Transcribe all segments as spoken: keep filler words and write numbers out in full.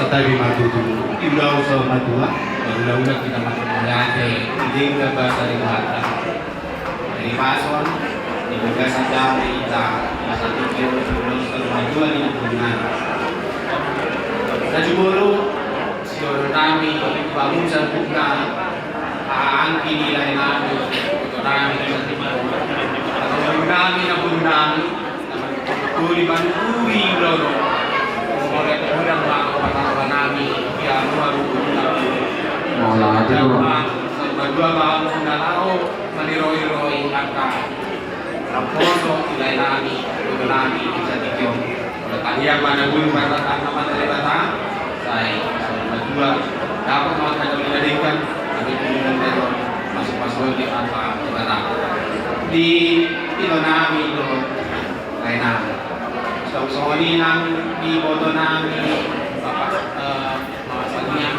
Tabi ma tutu, di ulaon saur matua, mangulahon hita ma tutu mauliate di denggan basa ni Tuhanta. Di pason, di bagasan dame hita, di bagasan tingki on, di ulaon saur matua ni Tuhan. Najumolo, sidohonon nami, pamunsa buka, anggi ni lae nami, boto nami, di sati nami, na boru nami, Tuli manuturi ulaon on. Mauliate godang ma pamoruon nami, di hamu hamu. Mauliate ma. Saur matua ma hamu na laho maniroi-roi angka naposo di lae nami, boru nami, di sati on. Molo tangiang ma na boi marlatangna ma tu Debata, sai saur matua dapot ma angka na uli na denggan, angka na uli na denggan, masuk-masuk di angka Debata. Di ito nami do. Lae nami. Songon i nang di boto nami, Bapak, eh, Mama Sania,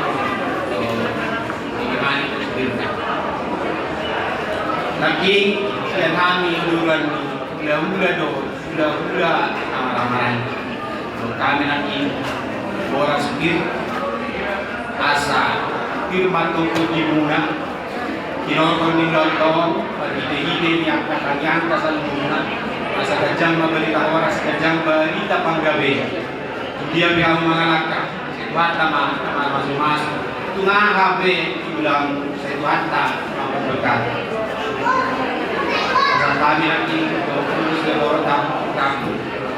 eh, di mana itu sendiri. Nangkin, sian hami uduran ni hula-hula do, hula-hula, eh, ramaran. Kami nangkin, boras pir, asa, pir mantong di muna, Hinorhon ni ulaonta on, marhite-hite ni angka tangiangta saluhutna, asa ganjang ma barita horas, ganjang barita panggabean. Dia pe hamu mangalangka, sai Tuhanta ma na marmasu-masu. Tung aha pe di ulaon, sai Tuhanta ma mamberkati. Asa hami nangkin, dohot tulus dohot hata,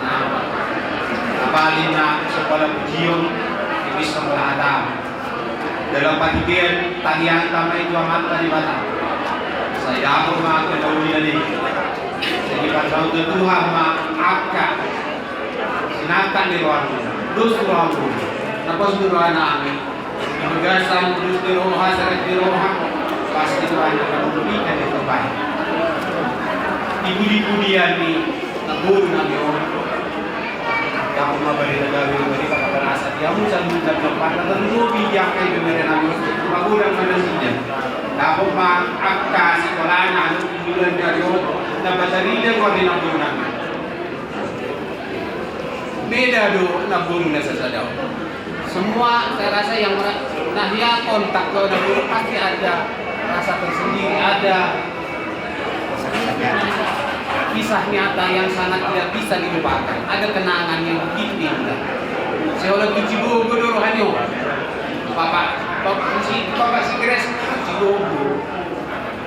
na paling na so pola pujion, di pistong hata. Dalam patipean tangiangta ma i tu Amanta Debata. Sai dapot ma angka na uli na denggan. Sai dipasaut Tuhan ma angka sinangkap ni rohamuna, dos ni rohamuna, na pos ni roha nami. Di bagasan dos ni roha, serep ni roha, pasti Tuhan akan memberikan yang terbaik. Di pudi-pudian ni namboru nami on. Dapot ma barita gabe, barita paransa di hamu saluhutna, na tarlumobi di angka ibebere nami on, magodang ma nasida. Dapot ma angka sikolana, anu, di bulan jari on, na patarida goar ni namboru nami. Beda do namboru na sasada on. Semua saya rasa yang mera-, nah ya, kontak ke namboru pasti ada rasa tersendiri, ada kisah nyata yang sangat tidak bisa dilupakan. Ada kenangan yang begitu indah. Seolah tu Cibogo do rohani on. Bapak, bapak si, bapak si Grace Cibogo.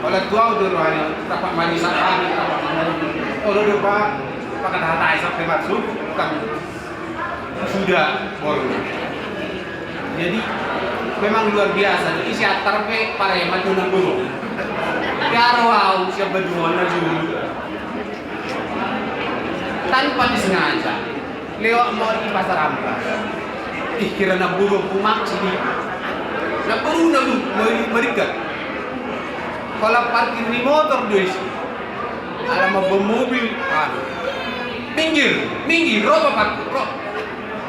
Olat tu au do rohani on. Bapak Marisa kami, bapak Marisa. Olo do, Pak. Pakat hatai sampe masuk, kan sudah borngin. Jadi memang luar biasa. Jadi si Atar pe pareman tu namboru. Garo au siap berdua na dulu. Tanpa disengaja. Lewat mau di Pasar Ambas. Ih, kira namboru pumak sini. Namboru na bu, mau di Marikat. Kalau parkir ni motor do isi. Ala mamboan mobil, anu. Minggir, minggir, ro bapak, ro.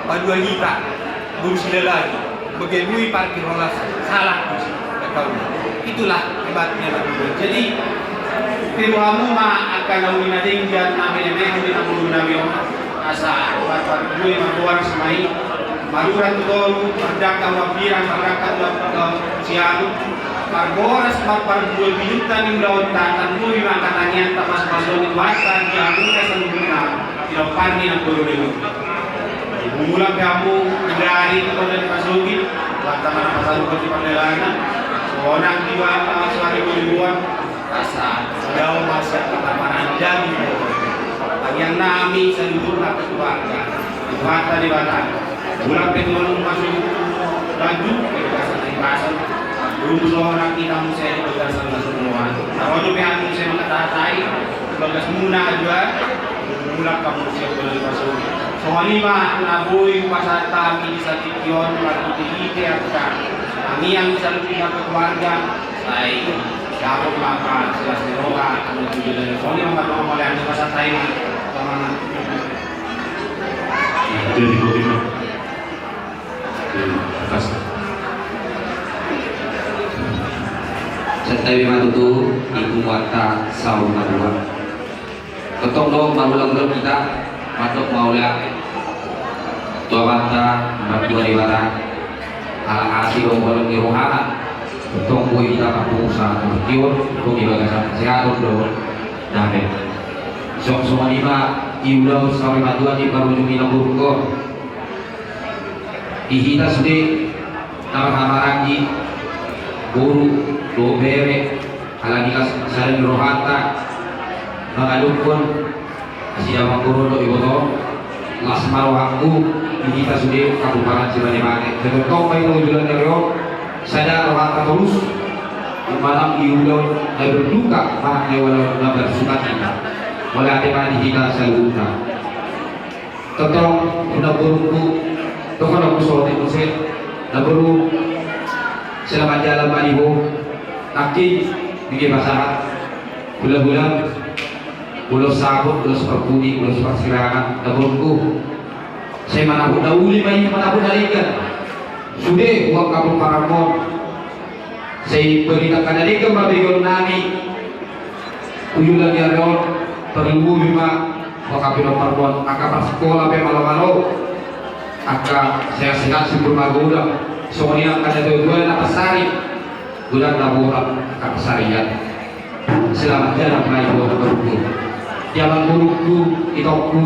Padua hita, boru Silalahi. Bagaimana parkir horas, salah. Itulah hebatnya namboru. Jadi, tiru hamu ma angka na uli na denggan, na melemehu di namboru nami on. Asa, marparbue, marboras ma i. Marurat tu toru, mardangka tu hambirang, mardangka tu, eh, siamun, marboras, marparbue binuta ni ulaonta, tarlumobi ma angka tangiangta, pasu-pasuon ni Tuhanta di hamuna saluhutna, di lompar ni namboru nami on. Mulak pe hamu dari tu kota ni Pasogit, Tuhanta ma na pasaruhon di pardalanan, sonang di ba-, eh, suari bolibuan, Asa, dao ma sian hata parandami. Tangiang nami saluhutna keluarga. Tuhanta Debata. Mulak pe tulang masuk baju, di bagasan na i pason. Rumus orang kita muse di bagasan na semua. Tarodo pe anu muse mangkatatai, bagas muna aja. Mulak hamu sian bola di pason. Songon i ma na boi pasahat hami di saat on, marhite-hite angka tangiang saluhutna keluarga. Sai, dapot ma angka silas ni roha, anu tu jolo ni. Songon i ma, mauliate ma sahat hami, Amang. Jadi, bagaimana? Pas. Sahat hami ma tutu, di punguanta saur matua. Tongtong do, marulang-ulang hita, mandok mauliate tu Amanta, Martua Debata. Ala asi do bolon ni rohana. Tong boi hita marpungusaha tu tingki on, tong di bagasan kesehatan do. Dame. Songon i ma iula saur matua di parujung ni na buruk on. Di hita sude na marhahamaranggi, boru dohot bere, ala ni las sada ni rohanta mangaluhon asi na manggoru dohot iboto, las ma rohangku di hita sude kabupaten Sibade. Mate tongtong ma i na ujulan ni ari on, sada rohanta torus manang iula na berduka manang na iula na bersukacita. Mauliate ma di hita saluhutna. Tongtong, na borungku, tongtong na husohothon muse, na boru, selamat jalan ma di ho, nangkin, nangkin pasahat, hulahula, ulos saput, ulos parpudi, ulos parsirangan, na borungku. Sai manahut na uli ma i, manahut na denggan. Sude, uang kapung paramon. Sai berita angka na denggan ma begeonnami. Ujulan ni ari on, tarlumobi ma angka pinomparmon, angka parsikola pe malo-malo, angka sehat-sehat simpul magodang, songon i angka na tua-tua na parsari, godang na borat angka parsarian. Selamat jalan ma i buat na borungku. Jalan borungku, itongku,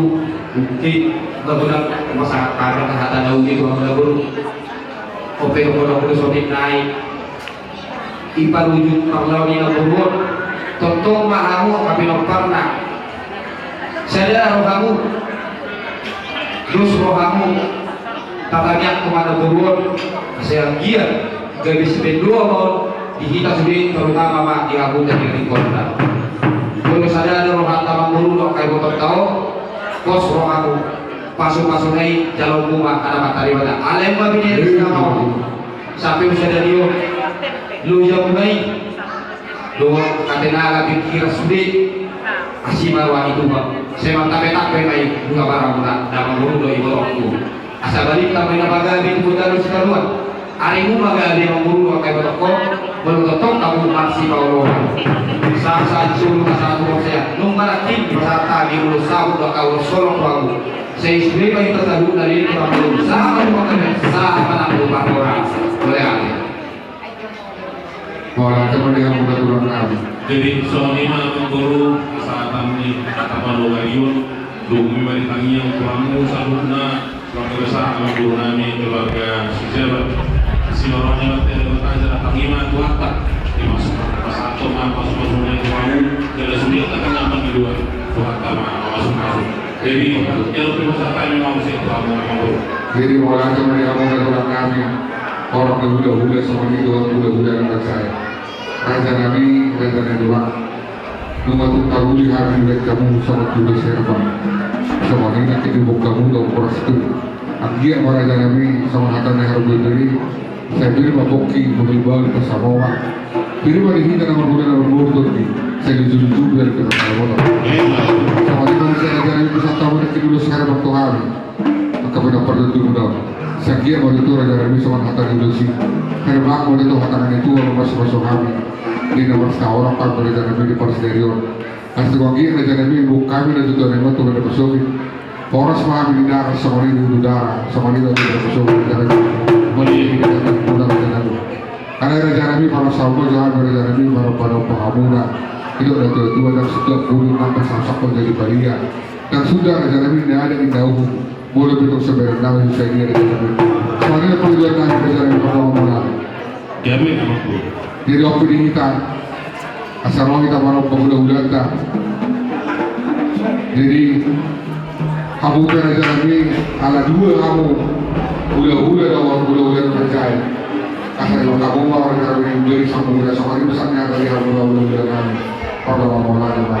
mungkin godang pasahat hata na uli tu hamu na boru. Ope godang ulos otik nai. I parujung parlao ni na boru on, tongtong ma hamu angka pinomparna. Sada rohamu, dos rohamu, tatamiangku ma na boru on, asa anggiat gabe sipandohan ma on di hita sude, terutama ma di hamu na di tingkina. Molo sada do rohanta manggoru dohot angka ibotonta on, pos rohamu, pasu-pasuna i jaloonmu ma Amanta Debata. Alai ma bini eri sinamot. Sampe usia dadi on, loja muna i dohot angka tenaga pikiran sude, asi ma roha ni Tuhan. Sai mantape-tape ma i nunga barang muna na manggoru dohot ibotongku. Asa balintang ma i na pagabe tu huta ni sitaruan. Arimu ma gabe manggoru dohot angka ibotongkon. Molo tongtong hamu marsipaoloan, sahat-sahat solu, sahat tu bontean. Nunga nangkin pasahat hami ulos saput dohot angka ulos holong tu hamu. Sai sude ma hita saluhutna, leleng tu hamu, sahat tu bontean, sahat ma nang tu parhorasan. Mauliate. Mauliate ma di hamu na tulang nami. Jadi songon i ma amang boru, pasahaton ni hata pandohan i on, dung i ma di tangiang tu hamu saluhutna. Keluarga besar amang boru nami, keluarga Sijabat. Simaroni ma tele bertaja datang i ma tu hata. Dimaksud pasahaton ma pasu-pasuna i tu hamu, jala sude tangiang ma di luar. Tu hata ma pasu-pasu. Jadi, jalo pe pasahaton ma muse tu hamu amang boru. Jadi, mauliate ma di hamu na tulang nami. Orang na hula-hula songon i dohot hula-hula na sai. Raja nami, raja na tulang. Nunga tung taruli hami dibahen hamu songon tudos herbang. Songon i nangkin diboan hamu dohot boras tu. Anggiat ma raja nami songon hata ni na harbue bere. Sai bere ma pongki, bahul-bahul pasamoa. Bere ma di hita na marhula na marboru tonggi. Sai luju-luju bere tu na marboru. Songon i ma muse raja nami pasahat hamu nangkin tudos herbang tu hami. Angka pinompar ni tulang on. Sai anggiat ma tutu raja nami songon hata ni ulos i. Herbang ma tutu hata ni na tua, masu-masu hami. Di na marsihaholongan hami raja nami di parsadarion. Asa anggiat raja nami, boan hami na tutu nami ma tu na pasoki. Horas ma hami di darat, songon i di udara, songon i di na pasoki raja nami. Mauliate ma di hita na tulang raja nami. Alai raja nami, parhorasan ma jo hami raja nami, parompa-rompa hamuna. Didok na tua-tua, ndang suda bulung nang pasaksakon jadi palia. Ndang suda raja nami, na ada di na uhum. Molo pe tong sabaran nami, sai dia raja nami. Songon i ma pangidoan nami raja nami, parompa hamuna. Jadi on pe di hita, asa ro hita marompa hula-hulanta. Jadi hamu pe raja nami, ala dua hamu, hula-hula dohot hula-hula na marjae. Asa ro hamu ma raja nami, jadi sambung hula, songon i ma sahat ni hata di hamu hula-hula nami. Parompa hamuna ma.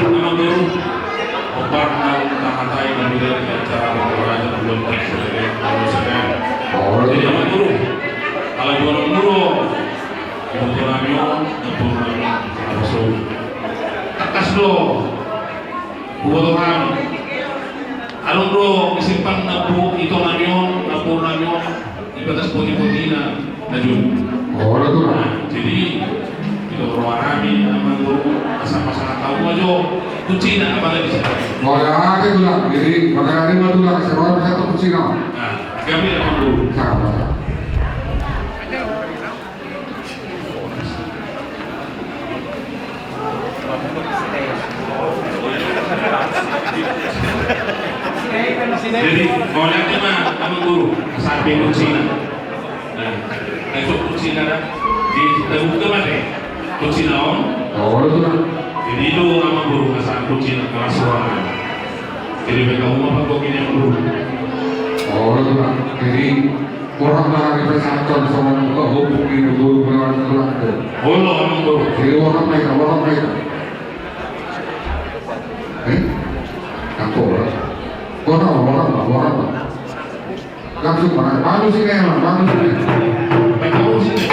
Amang Guru, opat na tahatai na bida di acara pengurajan bulan tersebut. Jadi Amang Guru, kalau dua Amang Guru, ibu nami on, ibu nami on, apa so? Takas do. Huboto hami. Adong do simpang na ito nami on, na boru nami on, di bagas poti-potina na jolo. Olo tulang. Jadi ito roha nami, Amang Guru, asa pasahat hamu ma jo kuncina, apalagi sada. Olo, ate tulang. Jadi bagaimana ma tulang, asa roha pasahat kuncina. Nah, gabe, Amang Guru. Sama. Jadi mauliate ma, Amang Guru, sampe kuncina. Nah, masuk kuncina dah. Di terbuka mate kuncina on. Olo tulang. Jadi i do, Amang Guru, asa kuncina kelas suara. Jadi baen hamu ma panggoki ni, Amang Guru. Olo tulang. Jadi Borhat ma hami pasahathon songon hobuk ni boru Gunawan, tulang. Olo, Amang Guru. Jadi borhat ma hita, borhat ma hita. Eh? Anggo borhat. Borhat ma, borhat ma, borhat ma. Langsung ma, bangun sini, Amang, bangun sini. Bangun sini.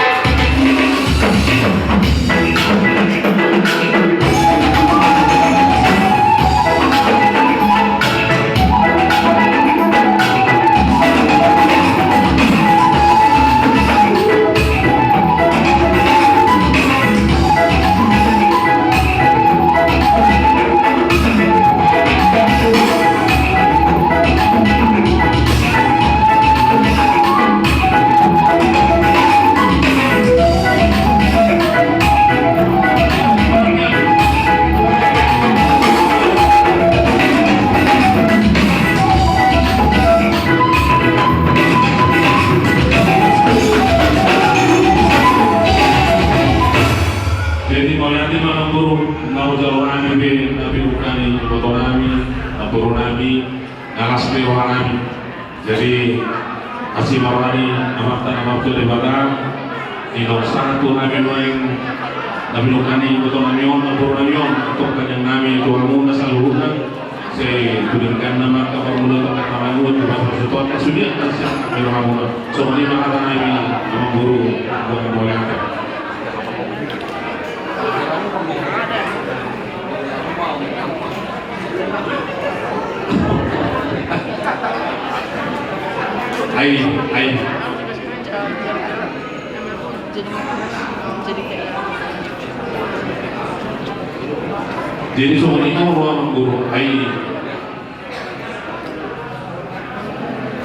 Jadi mauliate ma, Amang Guru, na hujalo nami pe na pinungka ni iboto nami, na boru nami, na las ni roha nami. Jadi asi ma roha ni Amanta na martua Debata, di nomor satu nami nuaeng na pinungka ni iboto nami on, na boru nami on, antong tangiang nami tu hamuna saluhutna. Sai tu denggan nama ka parmula tengah nama dua tu bahasa suton ka sudian ka siang di rumah mula. Songon i ma hata nami, Amang Guru, Amang Guru mauliate. Ai, ai. Jadi, jadi kayak Jadi songon i ma roha, Amang Guru. Ai,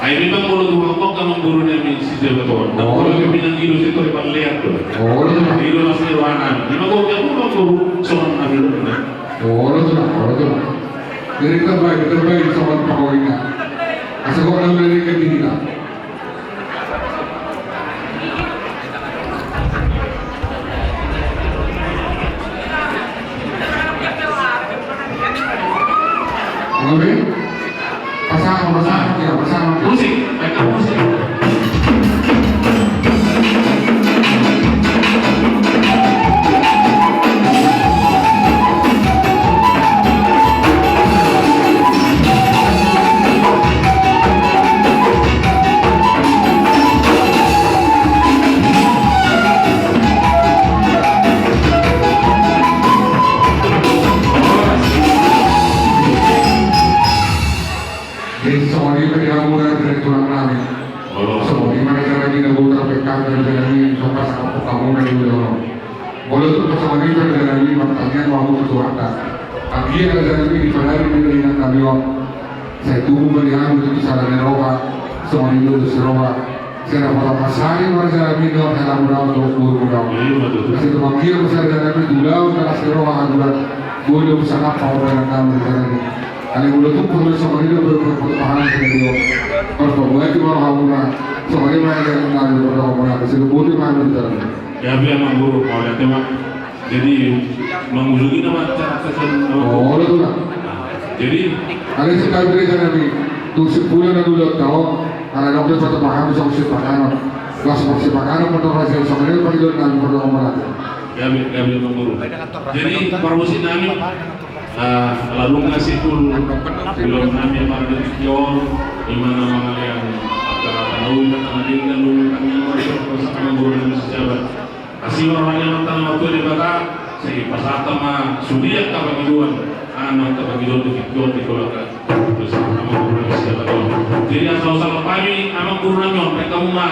ai memang molo tu hambak, Amang Guru, nami si Jabaton. Ndang pola pe pinangido si tori parlean do. Olo tulang. Ido las ni rohana. Ima gok jabu, Amang Guru, songon nami. Olo tulang, olo tulang. Jadi terbaik, terbaik songon panggohina. Asa gok nami dari kediri. Oke. Pasang, pasang, ya, pasang. Musik, baik, musik. Jadi songon i ma di hamuna, tulang nami. Songon i ma raja nami, na boi tarbahen hami, raja nami, so pasahat hamuna di ulaon on. Molo tung songon i, raja nami, martangiang ma hamu tu Tuhanta. Anggiat, raja nami, di padari ni inang nami on, sai tubu ma di hamu tu sada ni roha, songon i do tu si roha. Sai na pola pasari ma, raja nami, dohot hela muna on, dohot boru muna on. Sai tumangkir ma, raja nami, tu ulaon na las ni roha, haduan boi do sangap pahombalan nami, raja nami. Alai molo tung songon i do, boi, boi, boi, pahalan, raja nami. Marpabuati ma roha muna, songon i ma, raja nami, raja nami, raja nami. Gabe, Amang Guru, mauliate ma. Jadi, mangujungi nama acara saja, Amang Guru. Oh, betul lah. Jadi, ada sekali gereja nami, tu sepuluh na dulu tahu, karena dokter pada paham, bisa usir pakanan. Kelas usir pakanan, motor raja, sama dia, Pak Idul, nami, pada ngomong lagi. Gabe, gabe, Amang Guru. Jadi, parmusik nami, ah, lalu ngasih pul, belum nami pada tingki on, di mana mangalean, acara tanau, kata nading, lalu kami, terus sama guru dan pejabat. Kasih orang yang tanah waktu di kota, saya pasal sama sudiak apa gituan, anak apa gituan di gituan di keluarga. Terus sama guru dan pejabat. Jadi asal salah pahami, anak guru nami, mereka mau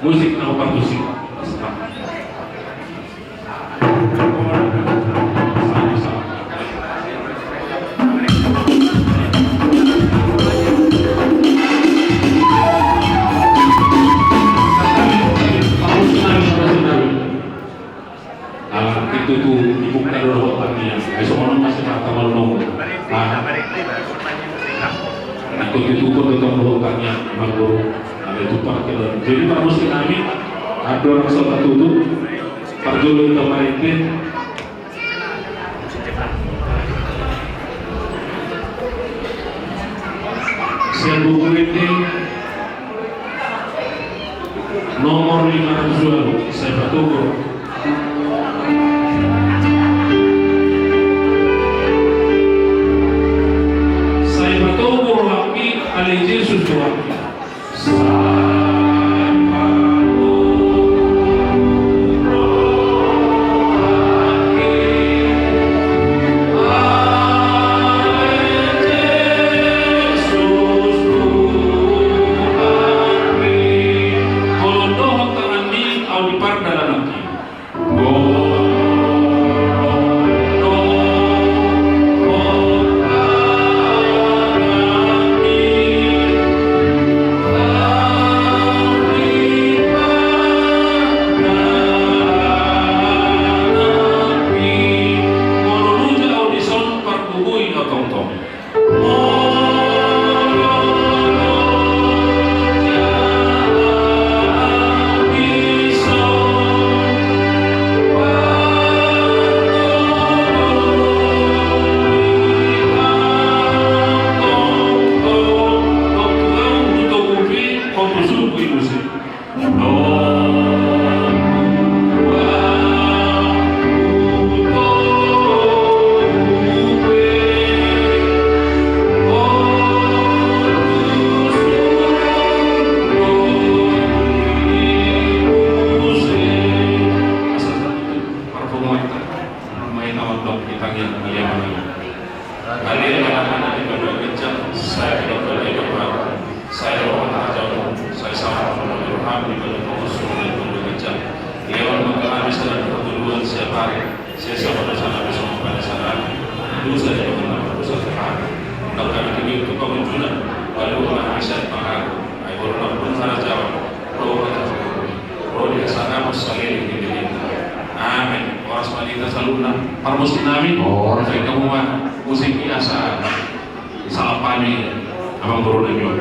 musik, apa partusik. Itu tu dibuka dulu tangiang. Ai songon masih mata malu nongol. Nah, itu tu tu tu tu tangiang. Malu. Ada itu pakai. Jadi parmusik nami, ada orang sobat tutup. Parjolo ita marende. Sian Buku Ende nomor lima ratus walu, Sai Patogu. Sai Patogu rohangki, ale Jesus rohangki. Amen. Horas ma di hita saluhutna. Parmusik nami. Horas. Sai hamu ma musik i asa salap hami, amang boru nami on.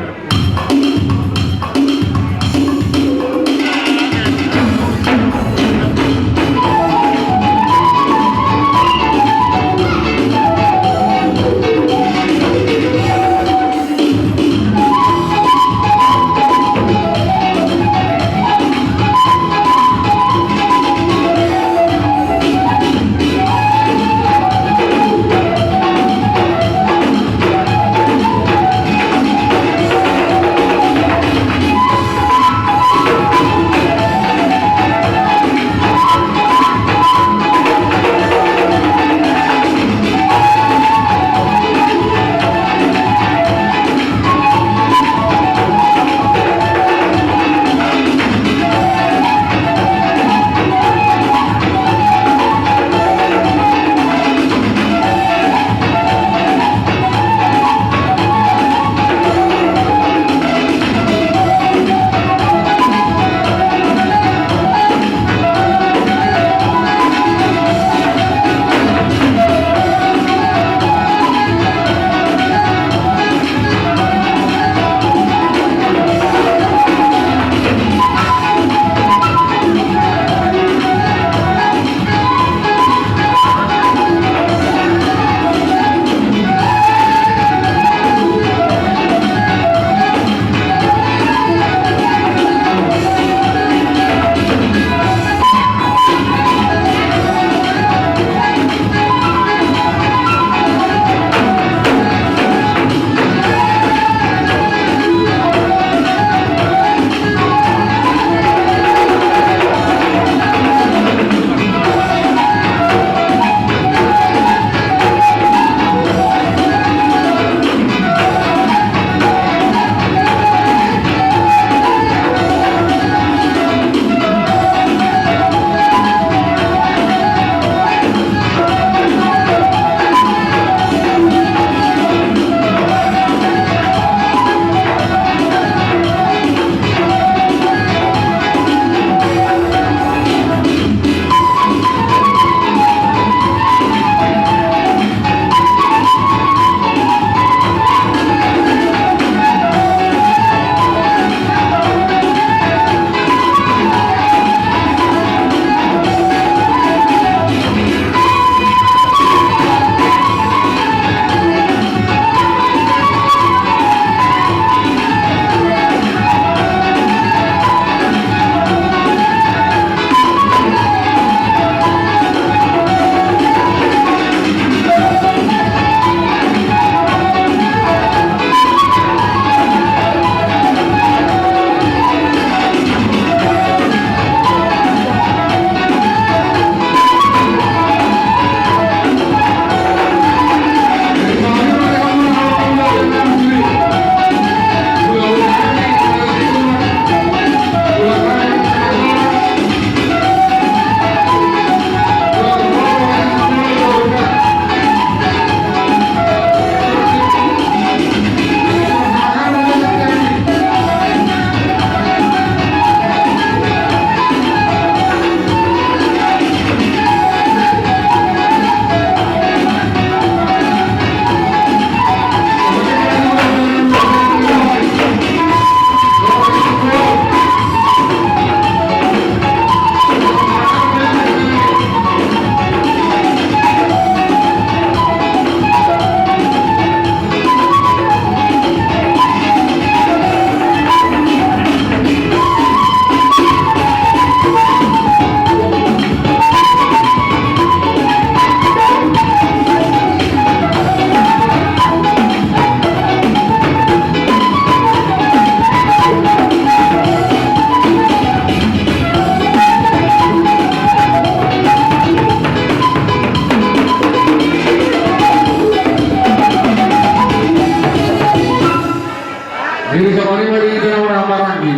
Mari kita orang maranggi.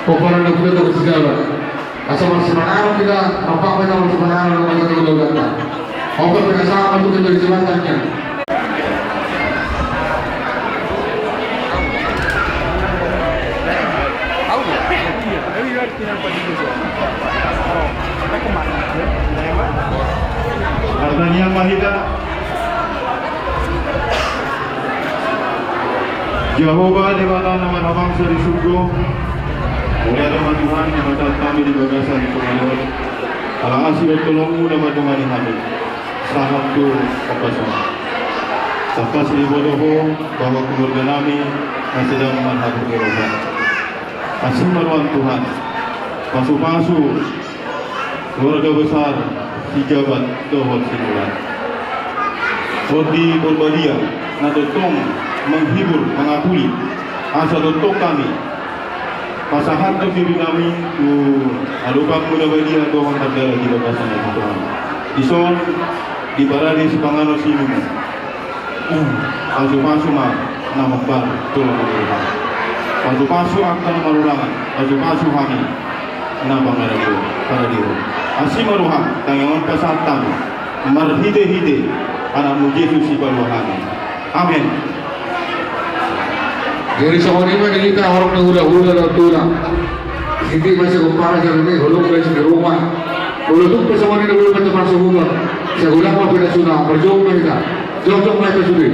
Pomparan na punya toko segala. Asa marsipanganon hita, apa-apa hita marsipanganon, apa hita udah datang. Oke, kita sama tuh kita di jembatannya. Martangiang ma hita. Jahowa Debata na marhabangsa di surgo, mauliate ma Tuhan di mata hami di bagasan ni tonga ni ari on. Ala asi dohot tolong-Mu na mandongani hami sahat tu ombas on. Tangkas diboto Ho bahwa keluarga nami na sedang marhapu ni roha. Asi ma rohaM Tuhan. Pasu-pasu keluarga besar Sijabat dohot Sinurat. Tondi Porbadia na tongtong menghibur, mangapuli, asa tongtong hami pasahathon diri nami tu adopan-Mu na badia dohot mardalan di bagasan na Tuhan. Dison diparade sipanganon sinumon. Pasu-pasu ma na hombar tu lomo ni roha. Pasu-pasu angka na marulangan, pasu-pasu hami na pangaragoon, paradiron. Asi ma rohaM, tangiangon pasahat hami marhite-hite Anakmu Jesus Sipalua hami. Amen. Jadi songon i ma di hita horong ni hula-hula dohot tulang. Sititi ma sai gompara sian i, holong ma sian rumah. Molo tung pe songon i na belum macam masuk rumah. Sai ulang ma pinasuna, berjuang ma hita. Jongjong ma hita sude.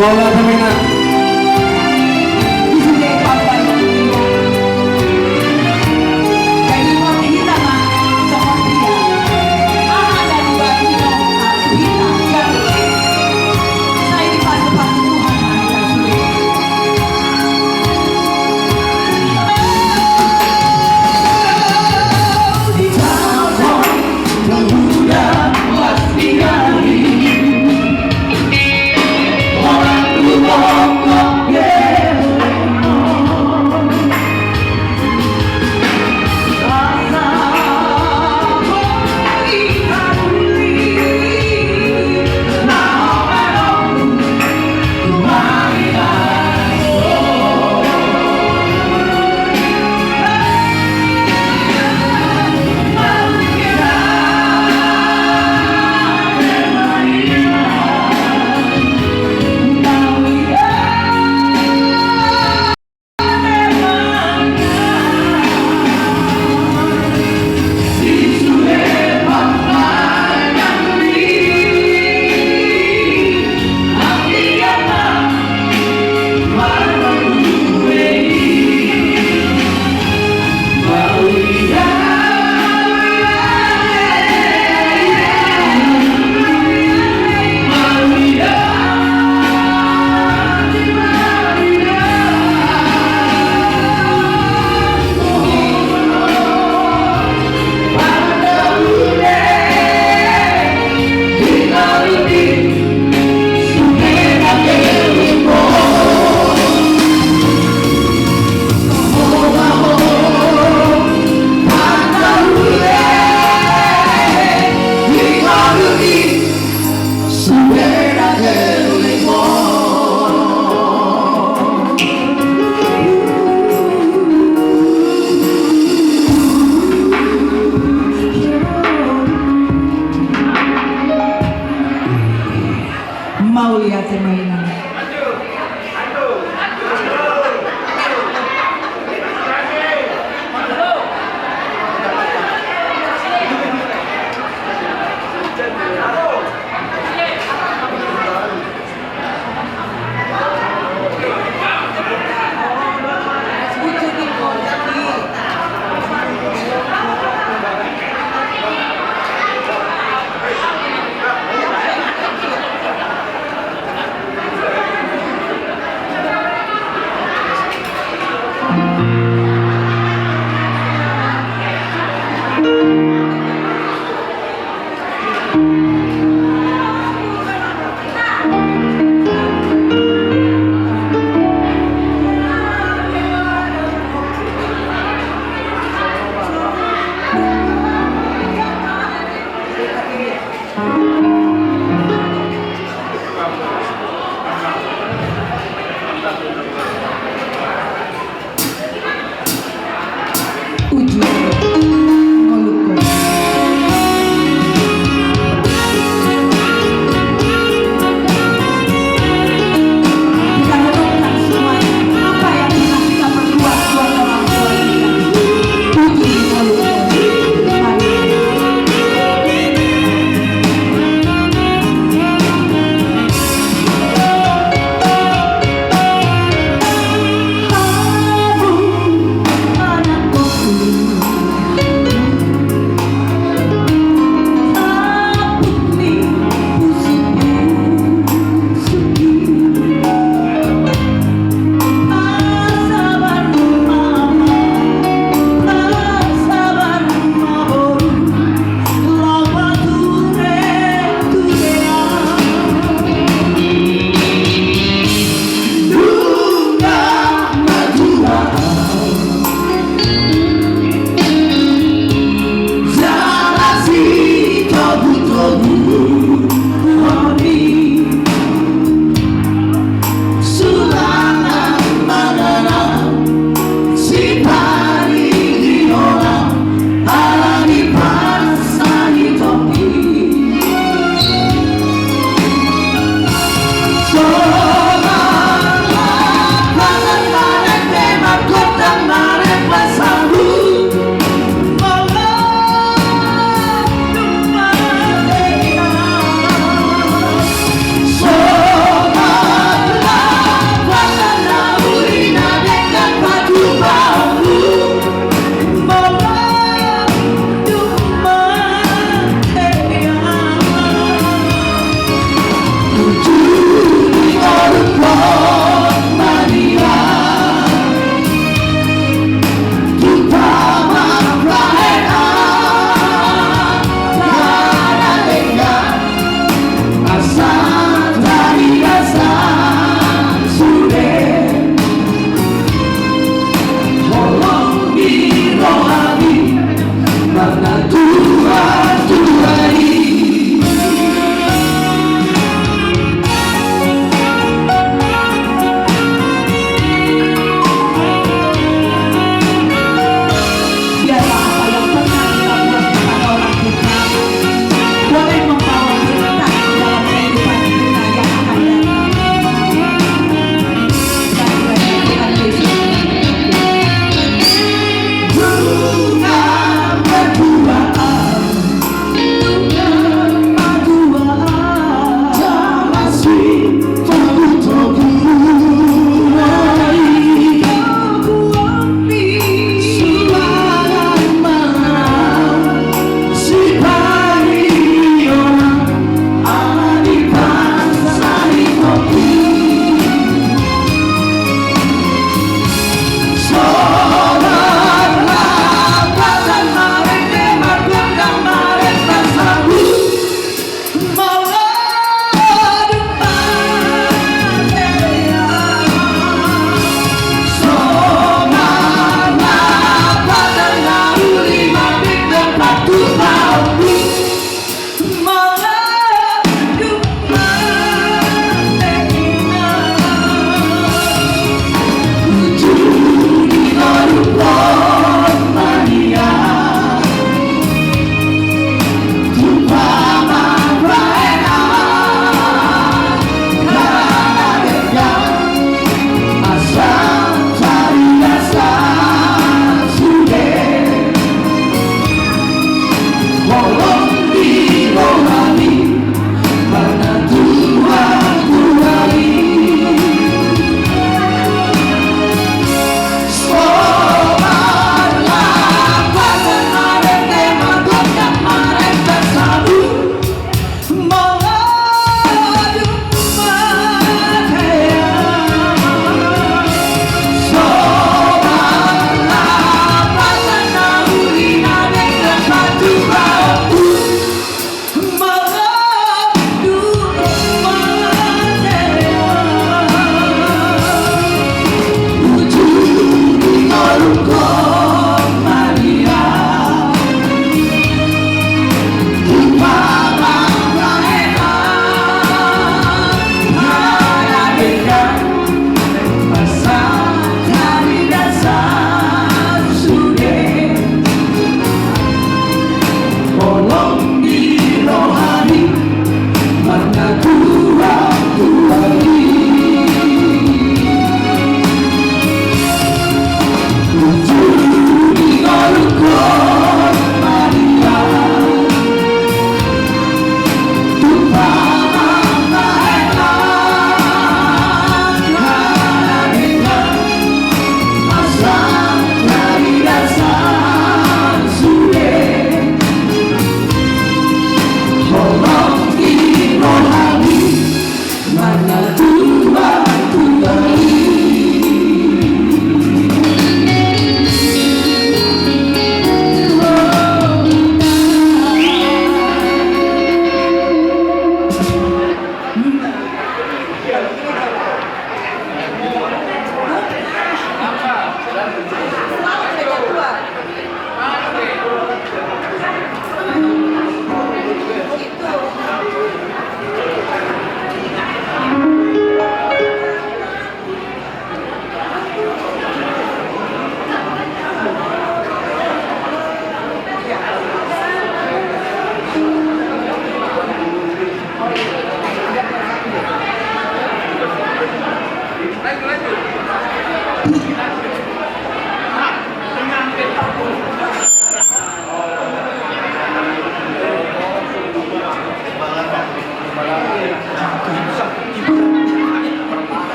Bola pemain. Di sini Bapak Ibu. Jadi, buat kita, Pak, seperti ya. Aha dari bagi kita, kita. Saya dipaksa-paksa Tuhan, Pak, kita sudah.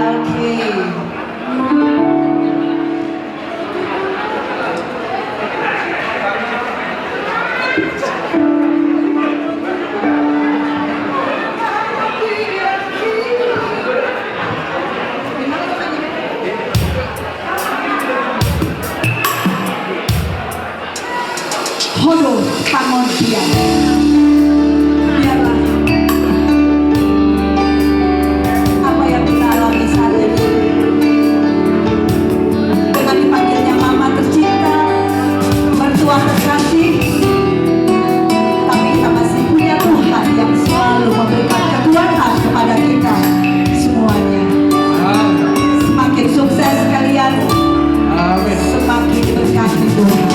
Oke. Ho do pangondian. Biarlah apa yang kita alami saat ini, dengan dipanggilnya Mama tercinta, mertua terkasih, tapi kita masih punya Tuhan yang selalu memberikan kekuatan kepada kita semuanya. Amin. Semakin sukses kalian, amin, semakin diberkati Tuhan.